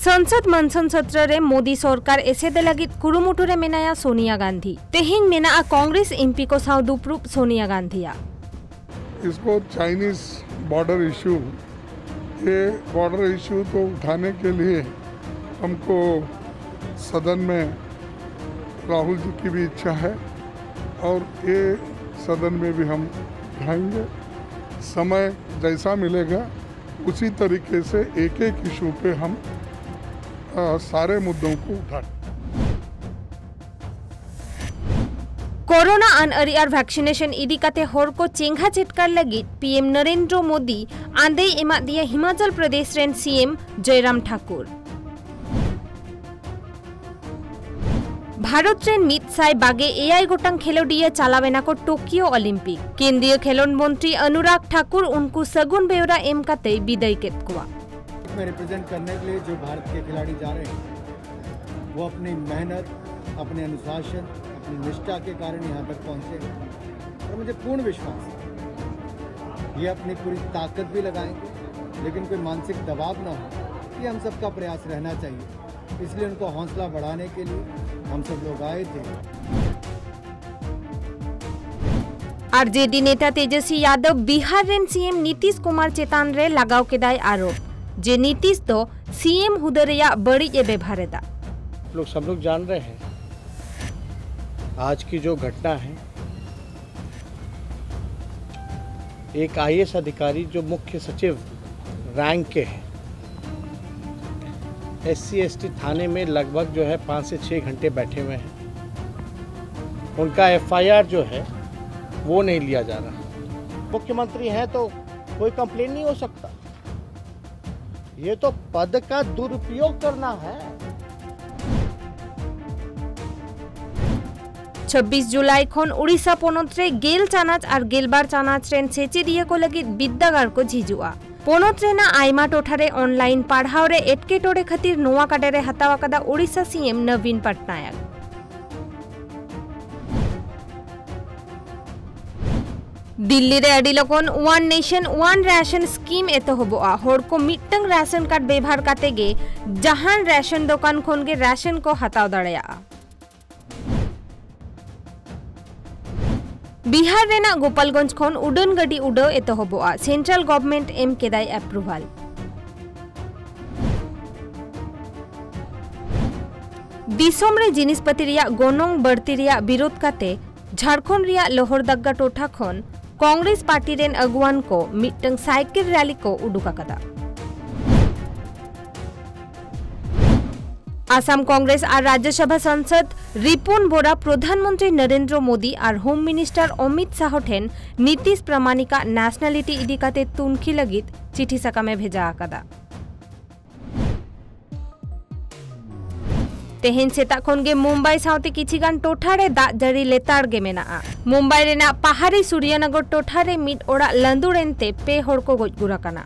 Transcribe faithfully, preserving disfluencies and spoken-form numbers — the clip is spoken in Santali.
ᱥᱚᱝᱥᱚᱫ ᱢᱚᱱᱥᱚᱱ ᱥᱚᱛᱨᱚ ᱨᱮ ᱢᱳᱫᱤ ᱥᱚᱨᱠᱟᱨ ᱮᱥᱮᱫ ᱞᱟᱹᱜᱤᱫ ᱠᱩᱨᱩᱢᱩᱴᱩ ᱨᱮ ᱢᱮᱱᱟᱭᱟ ᱥᱳᱱᱤᱭᱟ ᱜᱟᱱᱫᱷᱤ᱾ ᱛᱮᱦᱮᱧ ᱢᱮᱱᱟᱜᱼᱟ ᱠᱚᱝᱜᱨᱮᱥ ᱮᱢᱯᱤ ᱠᱚ ᱥᱟᱶ ᱫᱩᱯᱲᱩᱵ ᱥᱳᱱᱤᱭᱟ ᱜᱟᱱᱫᱷᱤᱭᱟᱜ᱾ इसको चाइनीज बॉर्डर इशू, ये बॉर्डर इशू तो उठाने के लिए हमको सदन में राहुल जी की भी इच्छा है और ये सदन में भी हम उठाएंगे। समय जैसा मिलेगा उसी तरीके से एक एक इशू पे हम अ, सारे मुद्दों को उठाएंगे। ᱠᱳᱨᱳᱱᱟ ᱟᱹᱱ ᱟᱹᱨᱤ ᱟᱨ ᱵᱷᱮᱠᱥᱤᱱᱮᱥᱚᱱ ᱤᱫᱤ ᱠᱟᱛᱮ ᱦᱚᱲ ᱠᱚ ᱪᱮᱸᱜᱷᱟ ᱪᱮᱴᱠᱟᱨ ᱞᱟᱹᱜᱤᱫ ᱯᱤ ᱮᱢ ᱱᱚᱨᱮᱱᱫᱨᱚ ᱢᱳᱫᱤ ᱟᱸᱫᱮᱭ ᱮᱢᱟᱫ ᱫᱮᱭᱟ ᱦᱤᱢᱟᱪᱚᱞ ᱯᱨᱚᱫᱮᱥ ᱨᱮᱱ ᱥᱤ ᱮᱢ ᱡᱚᱭᱨᱟᱢ ᱴᱷᱟᱠᱩᱨ᱾ ᱵᱷᱟᱨᱚᱛ ᱨᱮᱱ ᱢᱤᱫ ᱥᱟᱭ ᱵᱟᱜᱮ ᱮᱭᱟᱭ ᱜᱚᱴᱟᱝ ᱠᱷᱮᱞᱳᱰᱤᱭᱟᱹ ᱪᱟᱞᱟᱣ ᱮᱱᱟ ᱠᱚ ᱴᱳᱠᱤᱭᱳ ᱚᱞᱤᱢᱯᱤᱠ᱾ ᱠᱮᱱᱫᱨᱤᱭᱚ ᱠᱷᱮᱞᱳᱰ ᱢᱚᱱᱛᱨᱤ ᱚᱱᱩᱨᱟᱜᱽ ᱴᱷᱟᱠᱩᱨ ᱩᱱᱠᱩ ᱥᱟᱹᱜᱩᱱ ᱵᱮᱣᱨᱟ ᱮᱢ ᱠᱟᱛᱮᱭ ᱵᱤᱫᱟᱹᱭ ᱠᱮᱫ ᱠᱚᱣᱟ᱾ में रिप्रेजेंट करने के लिए जो भारत के खिलाड़ी जा रहे हैं, वो अपनी मेहनत, अपने अनुशासन, अपनी निष्ठा के कारण यहाँ तक पहुँचे हैं। और मुझे पूर्ण विश्वास है, ये अपनी पूरी ताकत भी लगाएंगे, लेकिन कोई मानसिक दबाव ना हो, ये हम सबका प्रयास रहना चाहिए। इसलिए उनको हौसला बढ़ाने के लिए हम सब लोग आए थे। ᱟᱨ ᱡᱮ ᱰᱤ ᱱᱮᱛᱟ ᱛᱮᱡᱚᱥᱣᱤ ᱭᱟᱫᱚᱵ ᱵᱤᱦᱟᱨ ᱨᱮᱱ ᱥᱤ ᱮᱢ ᱱᱤᱛᱤᱥ ᱠᱩᱢᱟᱨ ᱪᱮᱛᱟᱱ ᱨᱮ ᱞᱟᱜᱟᱣ ᱠᱮᱫᱟᱭ ᱟᱨᱳᱯ ᱡᱮ ᱱᱤᱛᱤᱥ ᱫᱚ ᱥᱤ ᱮᱢ ᱦᱩᱫᱟᱹ ᱨᱮᱭᱟᱜ ᱵᱟᱹᱲᱤᱡ ᱮ ᱵᱮᱵᱷᱟᱨ ᱮᱫᱟ᱾ लोग, सब लोग जान रहे हैं आज की जो घटना है, एक आई ए एस अधिकारी जो मुख्य सचिव रैंक के हैं, एस सी एस टी थाने में लगभग जो है पाँच से छः घंटे बैठे हुए हैं, उनका एफ आई आर जो है वो नहीं लिया जा रहा। मुख्यमंत्री हैं तो कोई कंप्लेन नहीं हो सकता। ये तो पद का दुरुपयोग करना है। ᱪᱷᱟᱵᱵᱤᱥ ᱡᱩᱞᱟᱭ ᱠᱷᱚᱱ ᱳᱰᱤᱥᱟ ᱯᱚᱱᱚᱛ ᱨᱮ ᱜᱮᱞ ᱪᱟᱱᱟᱪ ᱟᱨ ᱜᱮᱞᱵᱟᱨ ᱪᱟᱱᱟᱪ ᱨᱮᱱ ᱥᱮᱪᱮᱫᱤᱭᱟᱹ ᱠᱚ ᱞᱟᱹᱜᱤᱫ ᱵᱤᱨᱫᱟᱹᱜᱟᱲ ᱠᱚ ᱡᱷᱤᱡᱩᱜᱼᱟ᱾ ᱯᱚᱱᱚᱛ ᱨᱮᱱᱟᱜ ᱟᱭᱢᱟ ᱴᱚᱴᱷᱟ ᱨᱮ ᱚᱱᱞᱟᱭᱤᱱ ᱯᱟᱲᱦᱟᱣ ᱨᱮ ᱮᱴᱠᱮᱴᱚᱬᱮ ᱠᱷᱟᱹᱛᱤᱨ ᱱᱚᱣᱟ ᱠᱟᱰᱟ ᱨᱮ ᱦᱟᱛᱟᱣ ᱟᱠᱟᱫᱟ ᱳᱰᱤᱥᱟ ᱥᱤ ᱮᱢ ᱱᱚᱵᱤᱱ ᱯᱚᱴᱱᱟᱭᱚᱠ᱾ ᱫᱤᱞᱞᱤ ᱨᱮ ᱟᱹᱰᱤ ᱞᱚᱜᱚᱱ One Nation One Ration scheme ᱮᱛᱚᱦᱚᱵᱚᱜᱼᱟ᱾ ᱦᱚᱲ ᱠᱚ ᱢᱤᱫᱴᱟᱝ ᱨᱮᱥᱚᱱ ᱠᱟᱨᱰ ᱵᱮᱵᱷᱟᱨ ᱠᱟᱛᱮ ᱜᱮ ᱡᱟᱦᱟᱱ ᱨᱮᱥᱚᱱ ᱫᱚᱠᱟᱱ ᱠᱷᱚᱱ ᱜᱮ ᱨᱮᱥᱚᱱ ᱠᱚ ᱦᱟᱛᱟᱣ ᱫᱟᱲᱮᱭᱟᱜᱼᱟ᱾ ᱵᱤᱦᱟᱨ ᱨᱮᱱᱟᱜ ᱜᱳᱯᱟᱞᱜᱚᱸᱡᱽ ᱠᱷᱚᱱ ᱩᱰᱟᱹᱱ ᱜᱟᱹᱰᱤ ᱩᱰᱟᱹᱣ ᱮᱛᱚᱦᱚᱵᱚᱜᱼᱟ᱾ ᱥᱮᱱᱴᱨᱟᱞ ᱜᱚᱵᱷᱚᱨᱱᱢᱮᱱᱴ ᱮᱢ ᱠᱮᱫᱟᱭ ᱮᱯᱨᱩᱵᱷᱟᱞ᱾ ᱫᱤᱥᱚᱢ ᱨᱮ ᱡᱤᱱᱤᱥᱯᱟᱹᱛᱤ ᱨᱮᱭᱟᱜ ᱜᱚᱱᱚᱝ ᱵᱟᱹᱲᱛᱤ ᱨᱮᱭᱟᱜ ᱵᱤᱨᱳᱫ ᱠᱟᱛᱮ ᱡᱷᱟᱲᱠᱷᱚᱸᱰ ᱨᱮᱭᱟᱜ ᱞᱳᱦᱚᱨᱫᱟᱜᱟ ᱴᱚᱴᱷᱟ ᱠᱷᱚᱱ ᱠᱚᱝᱜᱨᱮᱥ ᱯᱟᱨᱴᱤ ᱨᱮᱱ ᱟᱹᱜᱩᱣᱟᱱ ᱠᱚ ᱢᱤᱫᱴᱟᱝ ᱥᱟᱭᱠᱮᱞ ᱨᱮᱞᱤ ᱠᱚ ᱩᱰᱩᱠ ᱟᱠᱟᱫᱟ᱾ ᱟᱥᱟᱢ ᱠᱚᱝᱜᱨᱮᱥ ᱟᱨ ᱨᱟᱡᱽᱡᱚᱥᱚᱵᱷᱟ ᱥᱟᱝᱥᱚᱫ ᱨᱤᱯᱩᱱ ᱵᱳᱨᱟ ᱯᱨᱚᱫᱷᱟᱱ ᱢᱚᱱᱛᱨᱤ ᱱᱚᱨᱮᱱᱫᱨᱚ ᱢᱳᱫᱤ ᱟᱨ ᱦᱳᱢ ᱢᱤᱱᱤᱥᱴᱟᱨ ᱚᱢᱤᱛ ᱥᱟᱦᱚ ᱴᱷᱮᱱ ᱱᱤᱛᱤᱥ ᱯᱨᱟᱢᱟᱱᱤᱠᱟᱜ ᱱᱮᱥᱱᱟᱞᱤᱴᱤ ᱤᱫᱤ ᱠᱟᱛᱮ ᱛᱩᱱᱠᱷᱤ ᱞᱟᱹᱜᱤᱫ ᱪᱤᱴᱷᱤ ᱥᱟᱠᱟᱢ ᱮ ᱵᱷᱮᱡᱟ ᱟᱠᱟᱫᱟ᱾ ᱛᱮᱦᱮᱧ ᱥᱮᱛᱟᱜ ᱠᱷᱚᱱ ᱜᱮ ᱢᱩᱢᱵᱟᱭ ᱥᱟᱶᱛᱮ ᱠᱤᱪᱷᱤ ᱜᱟᱱ ᱴᱚᱴᱷᱟ ᱨᱮ ᱫᱟᱜ ᱡᱟᱹᱲᱤ ᱞᱮᱛᱟᱲ ᱜᱮ ᱢᱮᱱᱟᱜᱼᱟ᱾ ᱢᱩᱢᱵᱟᱭ ᱨᱮᱱᱟᱜ ᱯᱟᱦᱟᱨᱤ ᱥᱩᱨᱭᱟᱱᱚᱜᱚᱨ ᱴᱚᱴᱷᱟ ᱨᱮ ᱢᱤᱫ ᱚᱲᱟᱜ ᱞᱟᱸᱫᱩᱲ ᱮᱱᱛᱮ ᱯᱮ ᱦᱚᱲ ᱠᱚ ᱜᱚᱡ ᱜᱩᱨ ᱟᱠᱟᱱᱟ᱾